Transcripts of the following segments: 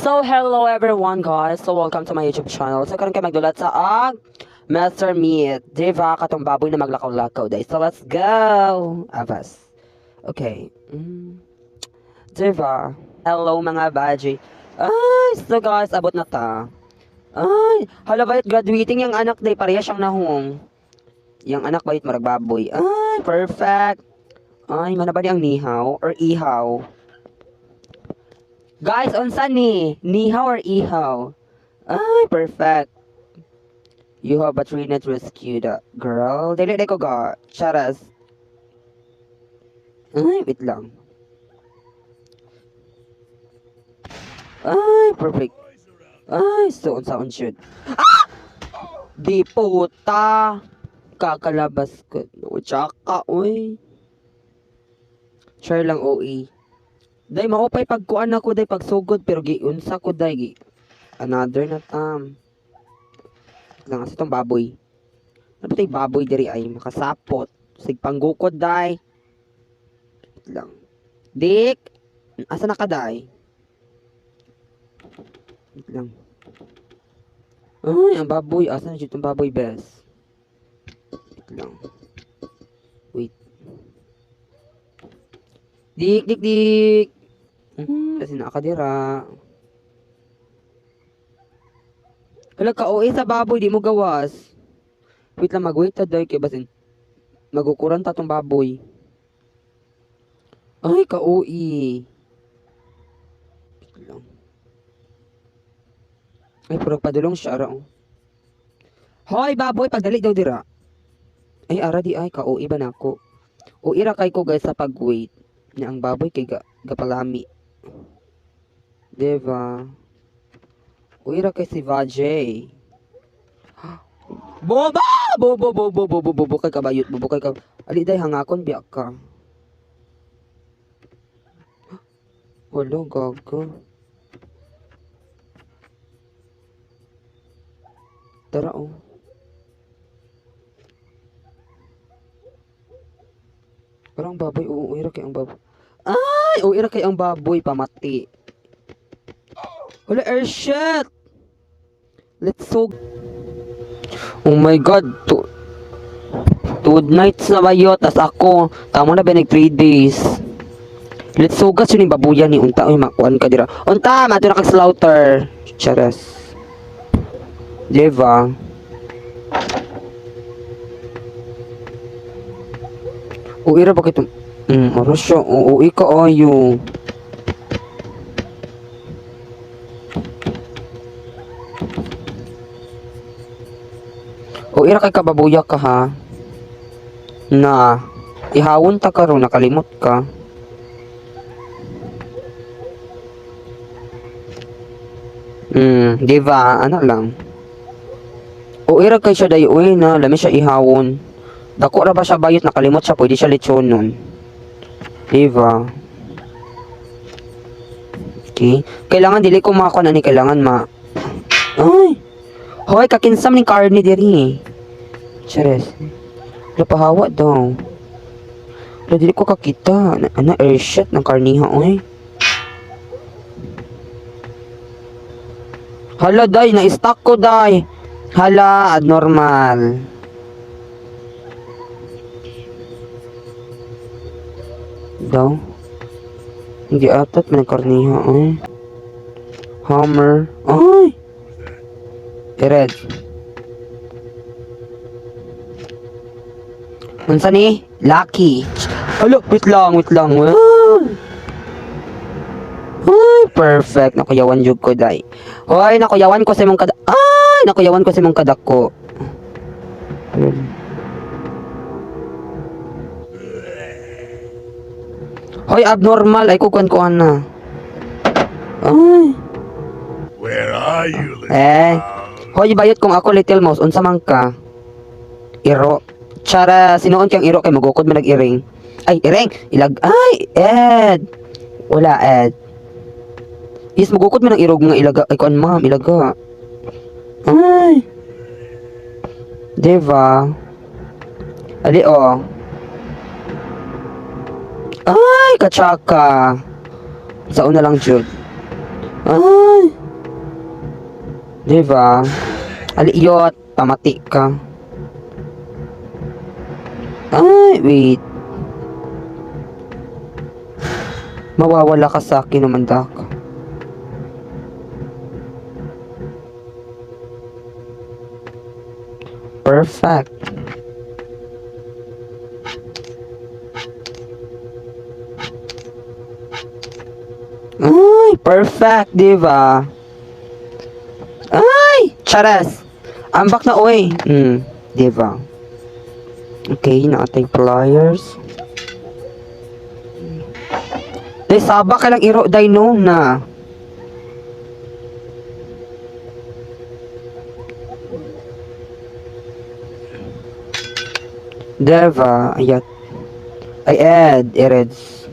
So, hello everyone, guys. So, welcome to my YouTube channel. So, karon kay magdulat sa og Master Meat. Diba? Katong baboy na maglakaw-lakaw, day. So, let's go! Avas. Okay. Diba? Hello, mga baji. Ay, so guys, abot na ta. Ay, hala bayot, graduating yung anak, day. Pareha siyang nahong. Yang anak bayot, marag baboy. Ay, perfect. Ay, mana ba ni ang nihaw or ihaw? Guys, unsa ni? Nihaw or ihaw? Ay, perfect. You have a trained rescue the girl. Dili ko ga. Charas. Ay, wait lang. Ay, perfect. Ay, so unsa on shoot. Ah! Di puta. Kakalabas ko. No, tsaka, uy. Share lang, OE. Day, maupay pagkuan ako, day, pagsugod, pero giunsa ko, day, gi. Another na tam. Wait lang, asa itong baboy? Ano ba ito'y baboy diri ay makasapot? Sig panggukod, day. Wait lang. Dik! Asa na ka, day? Wait lang. Ay, ang baboy. Asa na itong baboy, bes? Wait lang. Wait. Dik, dik, dik. Kasi nakadira. Hala ka, OA sa baboy, di mo gawas. Wait lang, mag-wait ta, day. Kaya basin, magukuran ta tong baboy. Ay, ka-OE. Wait lang. Ay, purag padulong siya, ara, oh. Hoy, baboy, pagdali daw dira. Ay, ara di ay, ka-OE ba nako? OE ra kay ko, guys, sa pag-wait. Nya ang baboy kay gapalami. Diba? Uy, ra kay si Vajay. Boba! Bobo, bobo, bobo, bobo kay kabayot, bobo kay ka. Ali day hangakon biak ka. Wala gago. Tara oh. Parang baboy, oo, uy, ra kay ang baboy. Ay, uy, ra kay ang baboy pamati. Wala, air shit! Let's so. Oh my God, 2 nights na ba yun? Tas ako, tama na ba nag 3 days? Let's so gas yun yung babuyan ni Unta. Uy, makuan ka dira. Unta, mato na kag slaughter. Charas. Diba? Uy, ra ba kitong. Oras siya. Oo, uy ka ayo. Uy, ra kay kababuya ka ha. Na, ihawon ta karon, nakalimot ka. Di ba? Ano lang. Uy, ra kay siya day, uy na, lami siya ihawon. Dako ra ba siya bayot, nakalimot siya, pwede siya lechon nun. Di ba? Okay. Kailangan dili ko makakuan ani, kailangan ma. Ay. Hoy, kakinsam ning karne diri. Chares. Wala pahawa daw. Wala dili ko kakita. Ana, ana air shot ng karniha oy. Hala day, na-stuck ko day. Hala, abnormal. Daw. Hindi atat man ang karniha oy. Hammer. Ay. Red. Unsa ni? Lucky. Alo, wait lang, wait lang. Ah. Ay, perfect. Nakuyawan jud ko day. Hoy, nakuyawan ko sa imong kada. Ay, nakuyawan ko sa imong kadako. Hoy, abnormal. Ay, kukuan ko na. Ay. Where are you, little Eh. mouse? Hoy, bayot kung ako little mouse, unsa man ka? Iro. Chara, sinuon kang iro kay magukod man nag-iring. Ay, iring! Ilag, ay, Ed! Wala, Ed. Yes, magukod man ang irog mga ilaga. Ay, kuan ma'am, ilaga. Ay. Diba? Ali, oh. Ay, katsaka. Sa una lang, Jude. Ay! Diba? Aliyot, pamati ka. Ay, wait. Mawawala ka sa akin, umandak. Perfect. Ay, perfect, di ba? Ay, charas. Ambak na, oy. Di ba? Okay, naatay pliers. Day, saba ka lang iro, day, no, na. Deva, ayat. Ay, Ed, Ereds.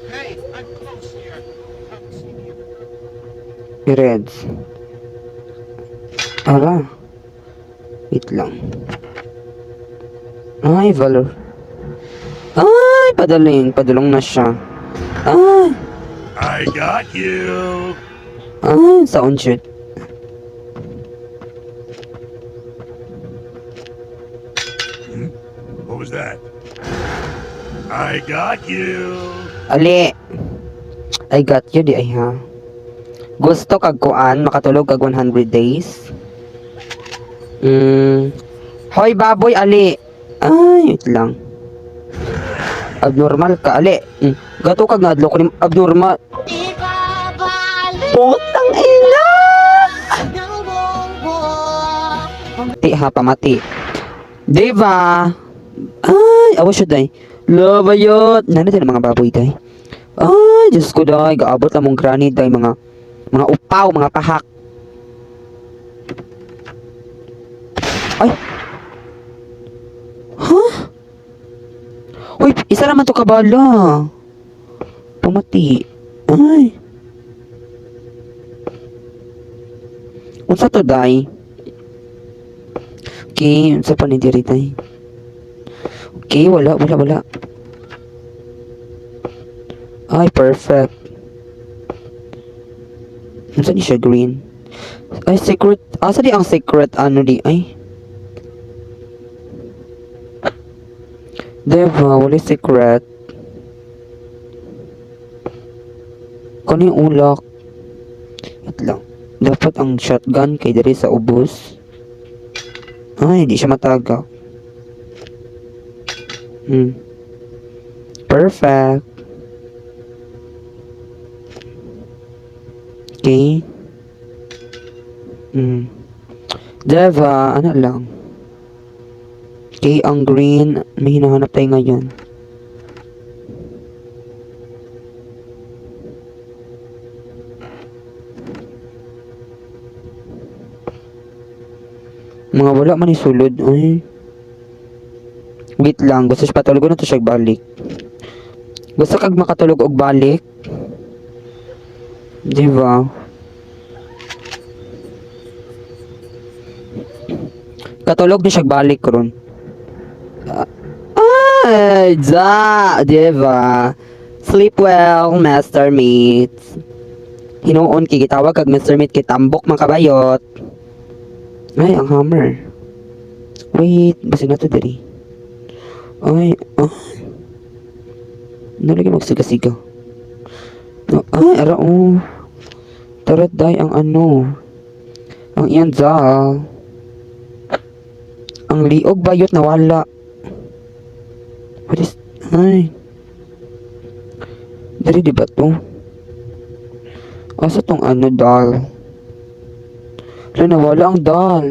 Hey, I'm close here. Come see me if Ereds. Ara. Wait lang. Ay, valor. Ay, padaling. Padulong na siya. Ay, I got you. ay, sound shoot. What was that? I got you. Ali. I got you, di ay ha. Gusto kag kuan, makatulog kag 100 days. Hoy, baboy, ali. Ay, wait lang. Abnormal ka, ali. Gato kag nadlo ko ni abnormal. Ibabalik Putang ina! ng buong buo. Ti ha, pamati. Diba? Ay, awas siya day. Labayot! Nana din ang mga baboy day. Ay, Diyos ko day. Gaabot lang mong granny day. Mga upaw, mga pahak. Ay! Huh? Uy, isa naman to kabala. Pamati. Ay. Unsa to day? Okay, unsa pa ni diri tay? Okay, wala, wala, wala. Ay, perfect. Unsa ni siya green? Ay, secret. Asa di ang secret ano di ay? Diba, wala secret. Kano yung ulak? Wait lang. Dapat ang shotgun kay diri sa ubos. Ay, hindi siya mataga. Perfect. Okay. Deva, ano lang. Okay, ang green, may hinahanap tayo ngayon. Mga wala man isulod. Ay. Wait lang, gusto siya patulog na to siya balik. Gusto kag makatulog og balik? Di ba? Katulog ni siya balik ron. Ay, da, di ba? Sleep well, Master Meat. Hinuon kay gitawag kag Mr. Meat kay tambok man kabayot. Ay, ang hammer. Wait, basta na to diri. Ay, ah. Nalagay magsiga-siga. No, ay, ara oh. Tarat day ang ano. Ang iyan zal. Ang liog bayot nawala. What is, ay. Diri di ba to? Asa tong ano dal? Wala, nawala ang dal.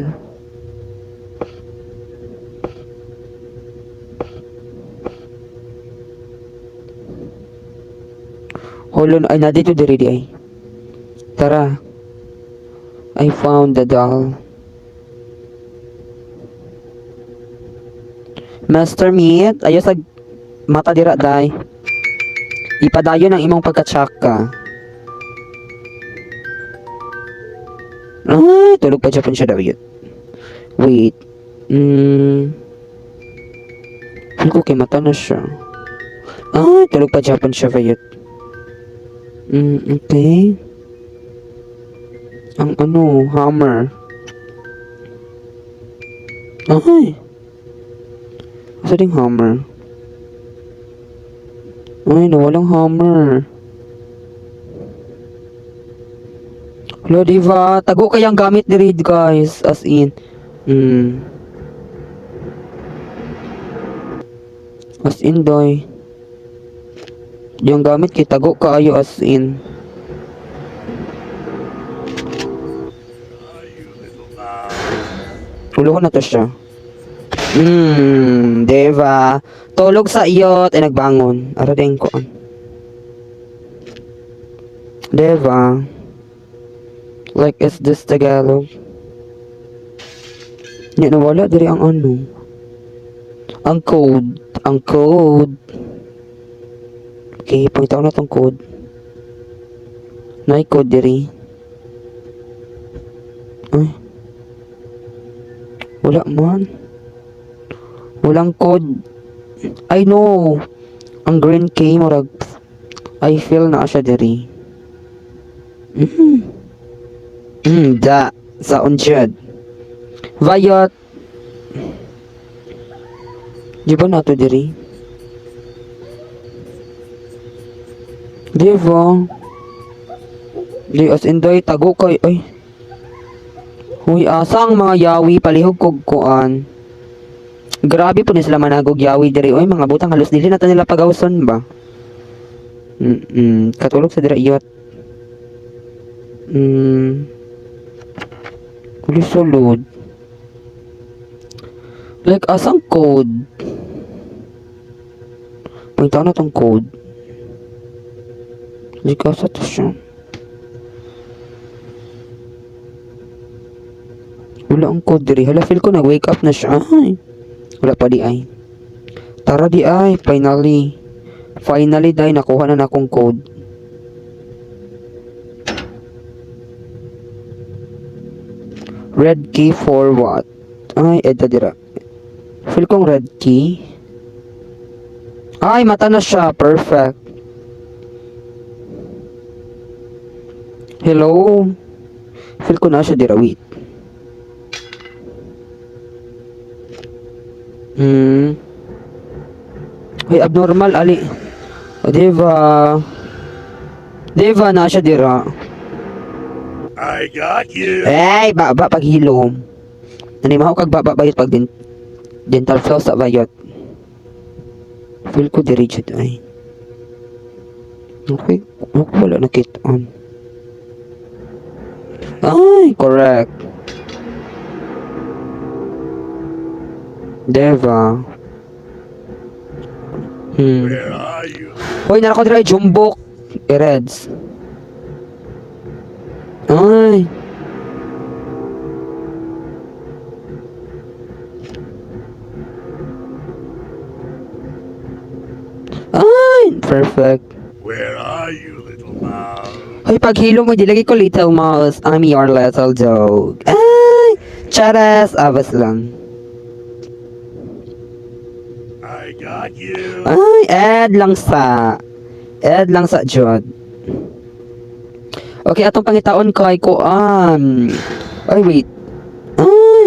Hold on, ay nandito diri di ay. Tara. I found the doll. Master Meat, ayo sa mata dira day. Ipadayon ang imong pagkatsaka. Ay, tulog pa Japan siya daw yun. Wait. Feel ko kay mata na siya. Ah, tulog pa Japan siya bayot. Okay. Ang ano, hammer. Ay! Asa ding hammer? Ay, nawalang hammer. Hello, diba? Tago kayang gamit ni Reed, guys. As in. As in, doy. Yung gamit kay tago kaayo as in. Are you little mouse? Ulo ko na to siya. Diba? Tulog sa iyot, ay nagbangon. Ara din ko. Diba? Like, is this Tagalog? Hindi, nawala diri ang ano. Ang code. Ang code. Okay, pangita ko na tong code. Nay code diri. Ay. Wala man. Walang code. I know. Ang green key murag I feel na siya diri. Da sa unjud. Vayot. Di ba nato diri? Di ba? Di as in day tago kay ay. Huy, asa ang mga yawi palihog kog kuan. Grabe po ni sila managog yawi diri oy, mga butang halos dili na ta nila pagawson ba. Katulog sa dira iyot. Uli sulod. Like asang code? Pangita na tong code. Di ka sa to siya. Wala ang code diri. Hala, feel ko nag-wake up na siya. Ay. Wala pa di ay. Tara di ay, finally. Finally day, nakuha na na akong code. Red key for what? Ay, eto dira. Feel kong red key. Ay, mata na siya. Perfect. Hello? Feel ko na siya dira. Wait. Hoy, abnormal, ali. O, diba? Diba na siya dira? I got you. Ay, baba paghilom. Nanimaho kag baba bayot pag dental floss sa bayot. Feel ko diri jud ay. Okay, ako wala nakitaan. Ay, correct. Deva. Where are you? Hoy, nara ko diri jumbok. Ereds. Ay. Ay, perfect. Where are you, little mouse? Hoy, paghilo mo, di lagi ko little mouse. I'm your little dog. Ay, charas, abas lang. I got you. Ay, add lang sa. Add lang sa jud. Okay, atong pangitaon kay kuan. Ay, wait. Ay.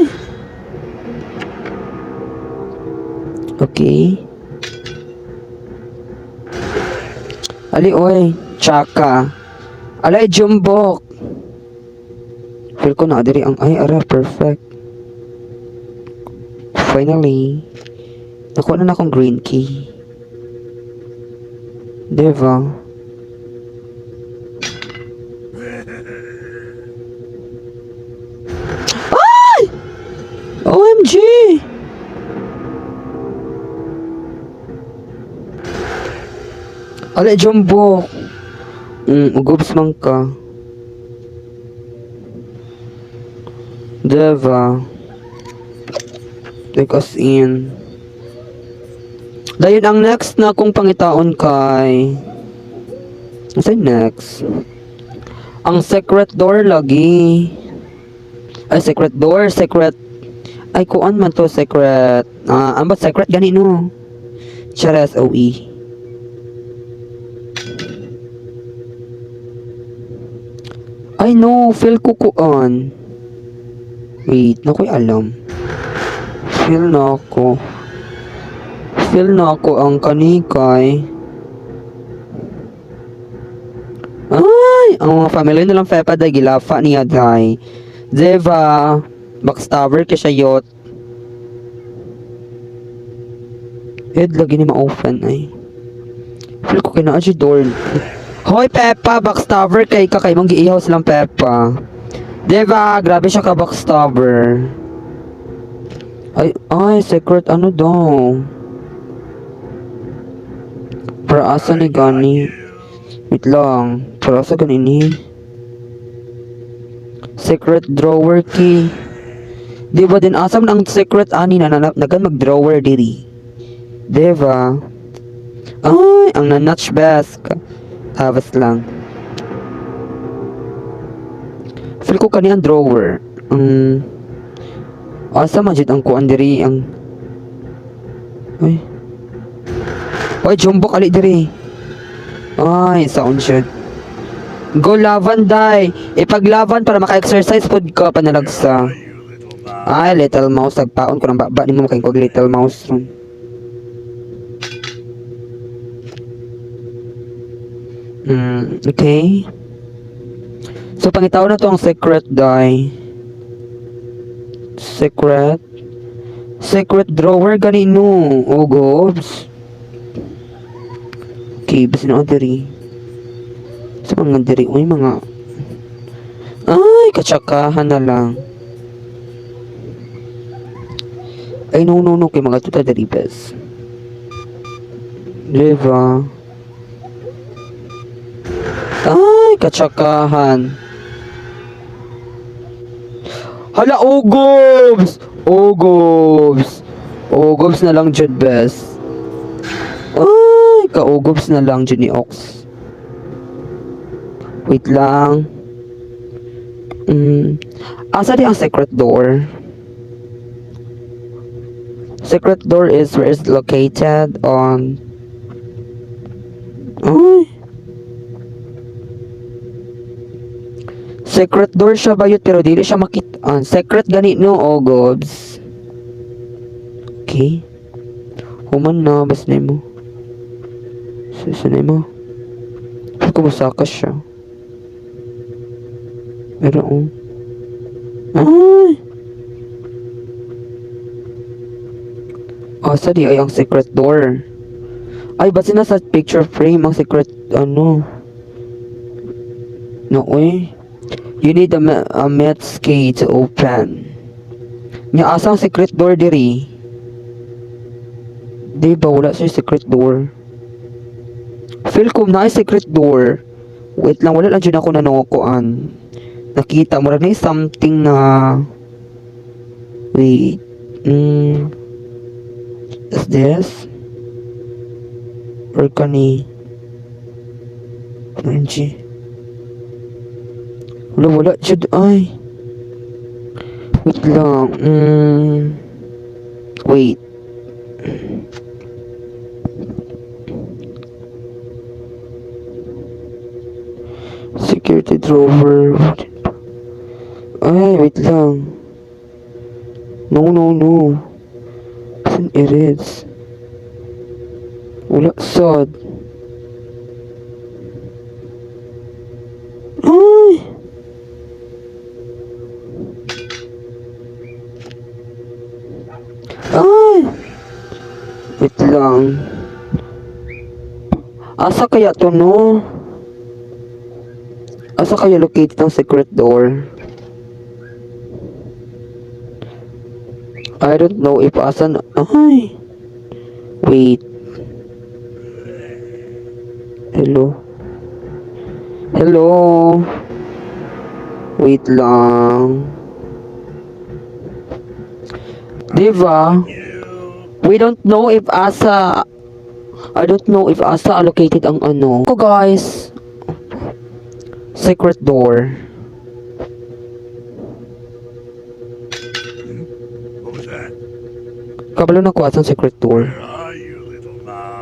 Okay. Ali, oy. Tsaka. Alay, jumbok. Feel ko na, diri ang, ay, ara, perfect. Finally. Nakuha na na akong green key. Diba? Ay! OMG! Alay, jumbo! Ugubs man ka. Diba? Like as in. Dayon ang next na akong pangitaon kay... Ano next? Ang secret door lagi. Ay, secret door, secret... Ay, kuan man to, secret... Ah, ano ba secret gani no? Charas OE. Ay no, feel ko kuan. Wait, nakoy alam. Feel na ako. Feel na ako ang kanikay. Ay, ang mga family nilang Peppa day gilafa niya day. Diba? Backstabber kay siya yot. Ed, lagi ni ma-open ay. Feel ko kay naa siya door. Hoy Peppa, backstabber kay ka kay mong giihaw silang Peppa. Diba? Grabe siya ka backstabber. Ay, ay, secret ano daw? Para asa ni gani? Wait lang. Para asa gani ni? Secret drawer key. Di ba din asam ang secret ani na nagan mag drawer diri? Diba? Ay, ang nanatch best. Havas lang. Feel ko kani ang drawer. Asa man jud ang kuan diri ang. Ay. Oy, jumbo kali diri. Ay, sound shit. Go laban day. Ipaglaban para maka-exercise pod ka panalagsa. You little mouse. Ay, little mouse tagpaon ko ng baba nimo kay kog little mouse ron. Okay. So pangitaw na to ang secret day. Secret. Secret drawer gani no. Oh, gobs. Okay, basta na diri. Sa mga diri, uy mga. Ay, katsakahan na lang. Ay, no, no, no, kay mga tuta diri, bes. Diba? Ay, katsakahan. Hala, ugobs! Ugobs! Ugobs na lang, jud, bes. Ay, kaugobs na lang, jud ni Ox. Wait lang. Asa di ang secret door? Secret door is where is located on. Ay. Secret door siya bayot pero dili siya makit-an. Secret gani no, oh gobs. Okay. Human na bas na mo. Susunay mo. Kumusaka siya. Pero oh. Ay! Asa di ay ang secret door? Ay, ba't nasa picture frame ang secret, ano? No, eh. You need a Mets key to open. Nya asa ang secret door diri? Di ba wala siya secret door? Feel ko na secret door. Wait lang, wala lang dyan ako nanokoan. Nakita mo rin something na. Wait. Is this? Or kani? Angie. Wala, wala. Jud, ay. Wait lang. Wait. Security drawer. Ay, wait lang. No, no, no. Saan it? Wala, sad. Ay! Ay! Wait lang. Asa kaya to, no? Asa kaya located ang secret door? I don't know if asan. Ay! Wait. Hello? Hello? Wait lang. Diba? We don't know if asa. I don't know if asa allocated ang ano. Ko guys. Secret door. What was that? Kabalo na ko asang secret door. Where are you, little mouse?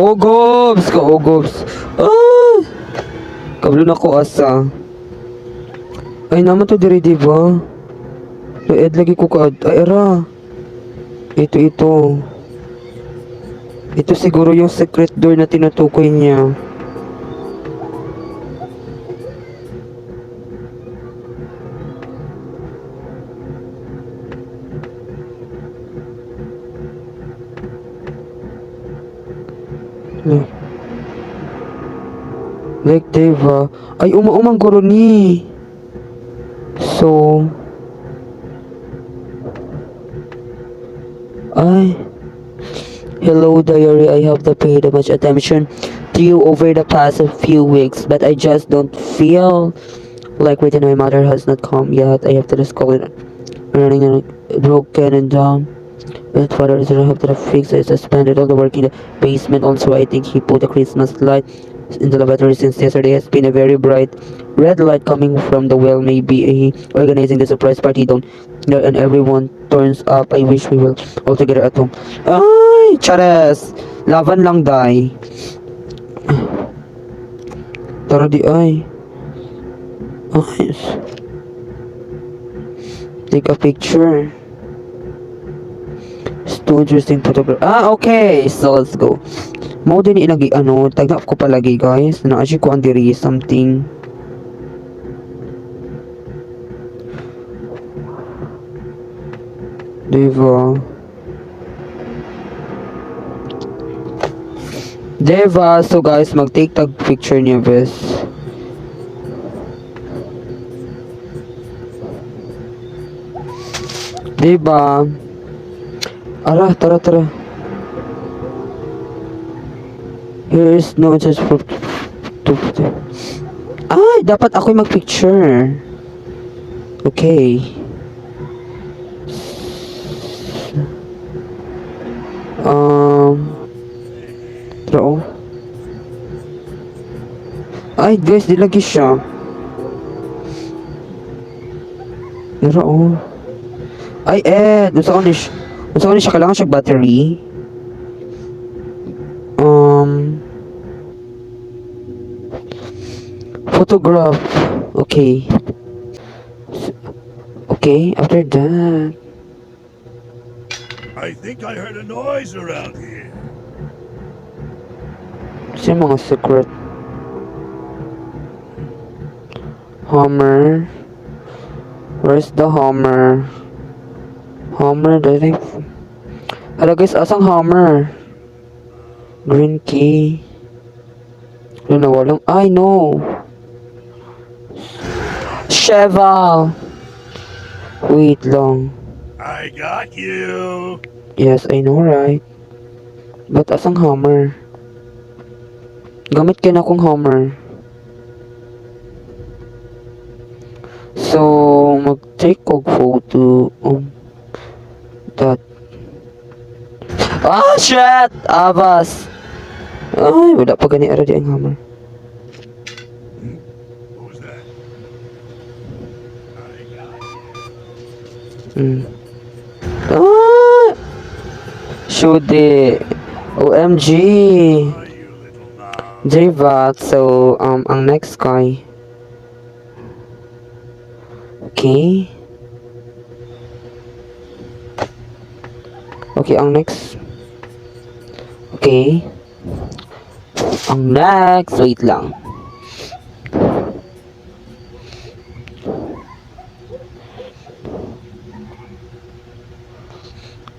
Ogobs! Ka ogobs. Ah! Kablo na ko asa. Ay, naman to diri, di ba? Ed, lagi ko ka. Ay, era. Ito, ito. Ito siguro yung secret door na tinutukoy niya. Like, diba? Ay, umaumang guro ni. So, ay, hello diary, I have to pay too much attention to you over the past few weeks, but I just don't feel like waiting. My mother has not come yet. I have to just call it running and broken and down. But father is have to fix it. Suspended all the work in the basement. Also, I think he put a Christmas light in the lavatory since yesterday. Has been a very bright red light coming from the well. Maybe he organizing the surprise party down there and everyone turns up. I wish we will all together at home. Ay, chares! Laban lang, day. Tara di ay. Ay. Take a picture. It's too interesting photograph. Ah, okay. So, let's go. Mao din ilagi ano, tagna ko palagi guys. Na actually ko diri something. Diba? Diba? So guys, mag-take tag picture niya bes. Diba? Ara, tara, tara. Here is no interest for to, ay, dapat ako'y mag-picture. Okay. Tara oh. Ay, guys, di lagi siya. Tara oh. Ay, Ed, unsa ko ni siya? Unsa ko ni siya? Kailangan siya battery. Photograph. Okay. Okay, after that. I think I heard a noise around here. Sino mga secret? Hammer. Where's the hammer? Hammer, I think. Hello guys, asang hammer? Green key. Ano na walang? Ay, no! Cheval! Wait lang. I got you. Yes, I know, right? But asang hammer? Gamit kayo na akong hammer. So, mag-take og photo that. Ah, shit! Abas! Ay, wala pa gani ara di ang hammer. What was that? I got Ah! Shoot it. OMG! you, you little knob. Diba? So, ang next guy. Okay. Okay, ang next. Okay. Ang next. Wait lang.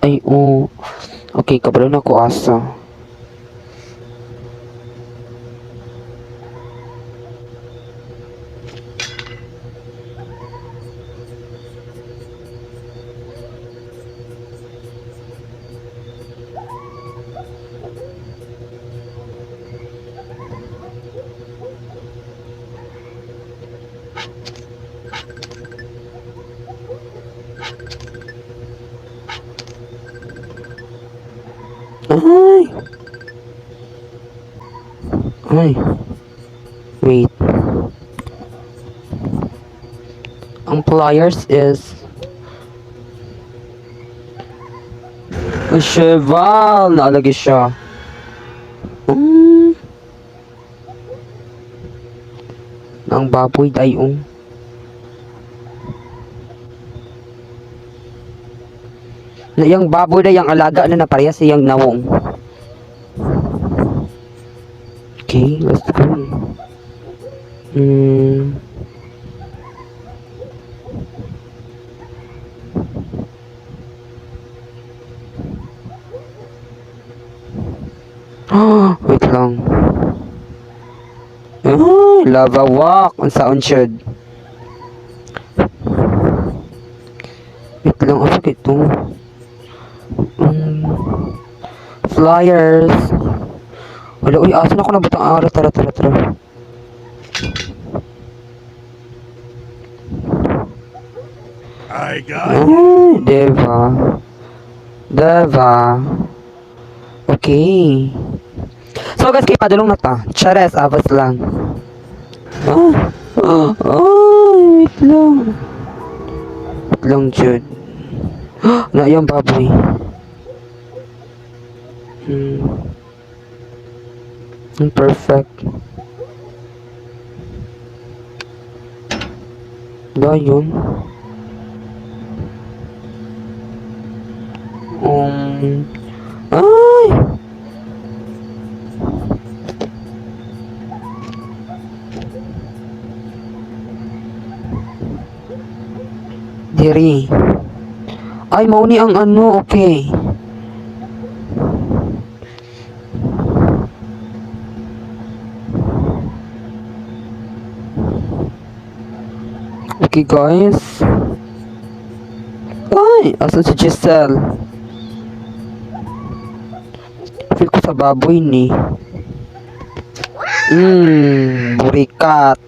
Ay, oh. Okay, kabalo na ko asa. Ay! Ay. Wait. Ang pliers is... Cheval! Naalagi siya. Ang baboy dayong. Na iyang baboy na iyang alaga na naparehas sa iyang nawong. Okay, let's go. Ah, wait lang. Ay, lava walk. Unsaon siya? Wait lang, asa kay ito? Flyers. Wala, uy, asa na ako nabutang araw? Tara, tara, tara. I got you. Ay, diba? Diba? Okay. So guys, kay padulong na ta. Chares, abas lang. Ah, wait lang. Wait lang, Jude. Na, yung baboy. Perfect. Ba, yun? Ay! Diri. Ay, mao ni ang ano, okay. Okay, guys. Ay, asan si Giselle? Feel ko sa baboy ni. Burikat.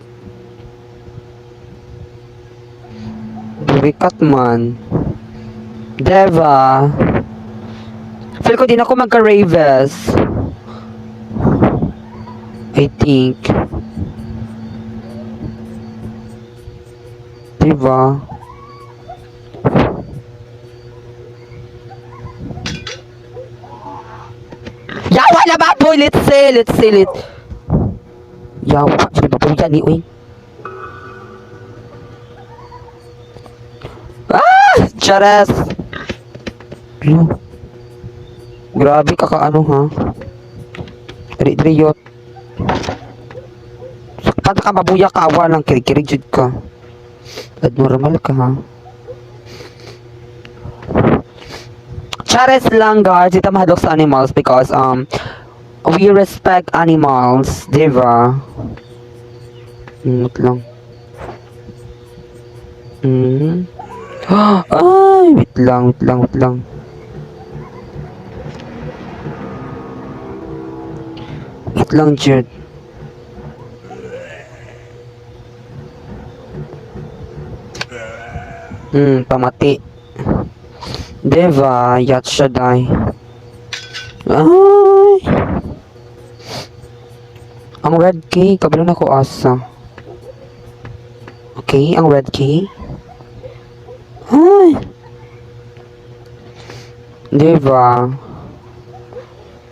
Burikat man. Deva. Feel ko din ako magka-raves. I think. Diba? Yawa na baboy! Let's see, let's see, let's... Yawa, sino baboy yan eh, uy. Ah! Chares! Lo. Grabe ka kaano ha. Diri-diri yot. Sakpan ka mabuya ka awa lang kirig-kirig jud ka. Abnormal ka ha. Chares lang, guys, ito mahadlok sa animals because we respect animals, di ba? Wait lang. Ay, wait lang, wait lang, wait lang. Wait lang, Jude. Pamati. Diba? Yacht siya, day. Ay! Ang red key, kabalo na ko asa. Okay, ang red key. Ay! Diba?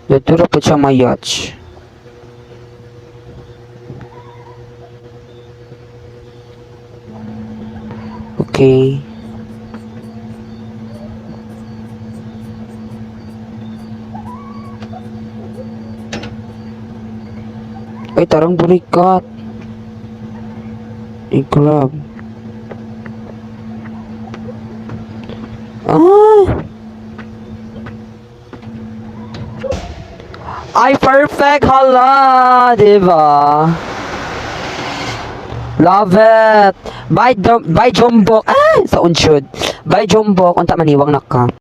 Dito po siya mayach. Okay. Ay, tarang burikat. Ay, grab. Ay! Ay, perfect! Hala! Diba? Love it! Bye, bye, Jumbok! Ah! Sa unsyod. Bye, Jumbok. Unta maniwang na ka.